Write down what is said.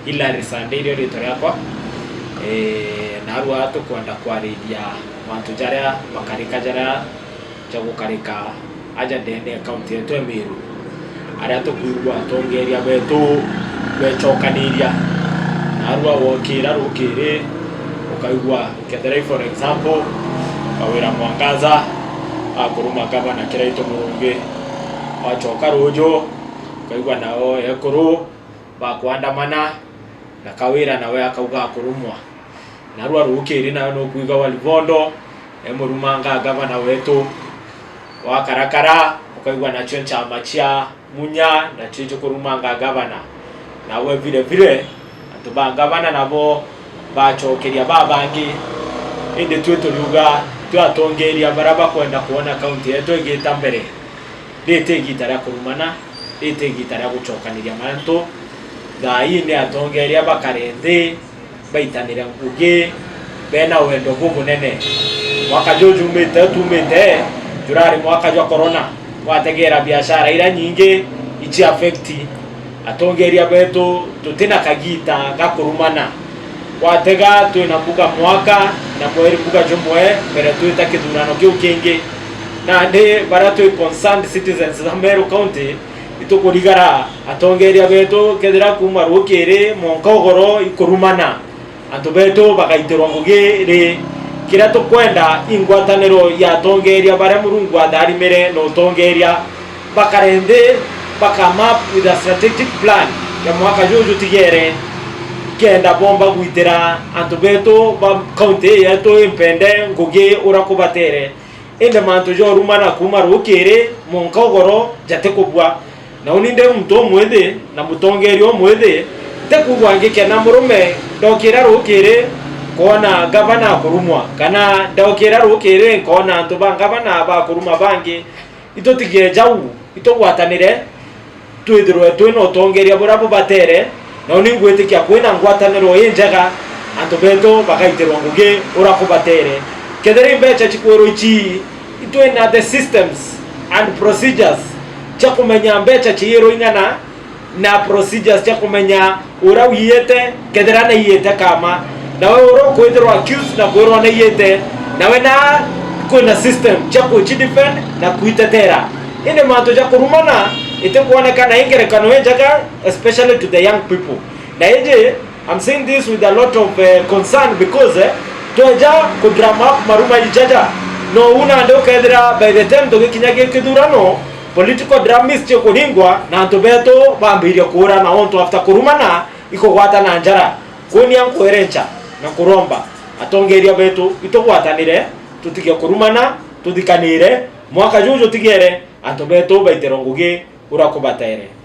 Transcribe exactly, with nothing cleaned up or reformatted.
Hilary Sunday irio ritwa riakwa. Eh, narua tukwenda kwaririria mantu jaria makarika jaria ja gukarika aja ndene ya kaunti yetu ya Meru, aria tukwigua atongeria betu becokaniria. Narua wokira rukiri, ukaigua kethira, for example, Kawira Mwangaza akuruma gavana Kiraitu Murungi, wachoka ruju ukaigua nao ekuru bakwandamana, na Kawira nawe akauga akurumwa. Narua rukiri nawe nukwiga Walibondo emurumanga gavana wetu wa Karakara, ukaigua nacio nchama cia Munya nacio ikurumanga gavana. Nawe vile vile antu ba gavana nabo bachokeria babangi, indi twi turiuga twi atongeria baria bakwenda kwona kaunti yetu igita mbere. Riri ti igita ria kurumana, riri ti igita ria guchokaniria mantu. Thaa ii ni atongeria bakare nthi, baitanire ngugi bena wendo bubunene. Mwaka juju jumite, tumite, jurari mwaka jwa corona, gwategera biashara iria nyingi ichi affect atongeria betu. Tutina kagita ga kurumana. Gwatega twina mbuga mwaka na mweri mbuga jumwe mbere twita kithurano kiu kingi. Nandi baria twi concerned citizens ba Meru County, itukurigara atongeria betu kethira kuma rukiri mwanka ugoro ikurumana, antu betu bagaitirwa ngugi ri? Kiria tukwenda i ngwataniro ya atongeria baria Murungu atharimire na utongeria bakare nthi, baka come up with a strategic plan ya mwaka juju jutigere, kenda bomba gwitira antu betu ba kaunti ii yetu impende ngugi uria kubatere. Indi mantu jorumana kuma rukiri mwanka ugoro jatikubua. Na uni ndi muntu umwithi na mutongeria umwithi, ntikwigua ngikena murume ndokira rukiri nkoona gavana akurumwa, kana ndokira rukiri nkoona antu ba gavana bakuruma bangi. Itutigie jau, itugwatanire, twithirwe twina utongeria buria bubatere, na uni ngwitikia kwina ngwataniro injega, antu betu bagaitirwa ngugi uria kubatere. Kethira i mbeca cikwirwa ici, itwina the systems and procedures cia kumenya mbeca ciirwa ing'ana, na procedures cia kumenya uria wiite, kethira naiyite kama, nawe uria ukwithirwa accused na kwirwa naiyite, nawe na kwina system cia kuci defend na kwitetera. Indi mantu ja kurumana itikwonekana i ngerekano injega, especially to the young people. Na iji, I'm saying this with a lot of, eh, concern because, eh, tweja ku drum up maruma ijaja, no u nandi ukethira by the time tugikinya gi kithurano, political drum is cikuringwa na antu betu bambirie kuurana, ontu after kurumana ikugwatana njara. Kunia nkwere ncha na kuromba atongeria betu itugwatanire, tutige kurumana, tuthikanire, mwaka juju jutigere, antu betu baitirwe ngugi uria kubatere.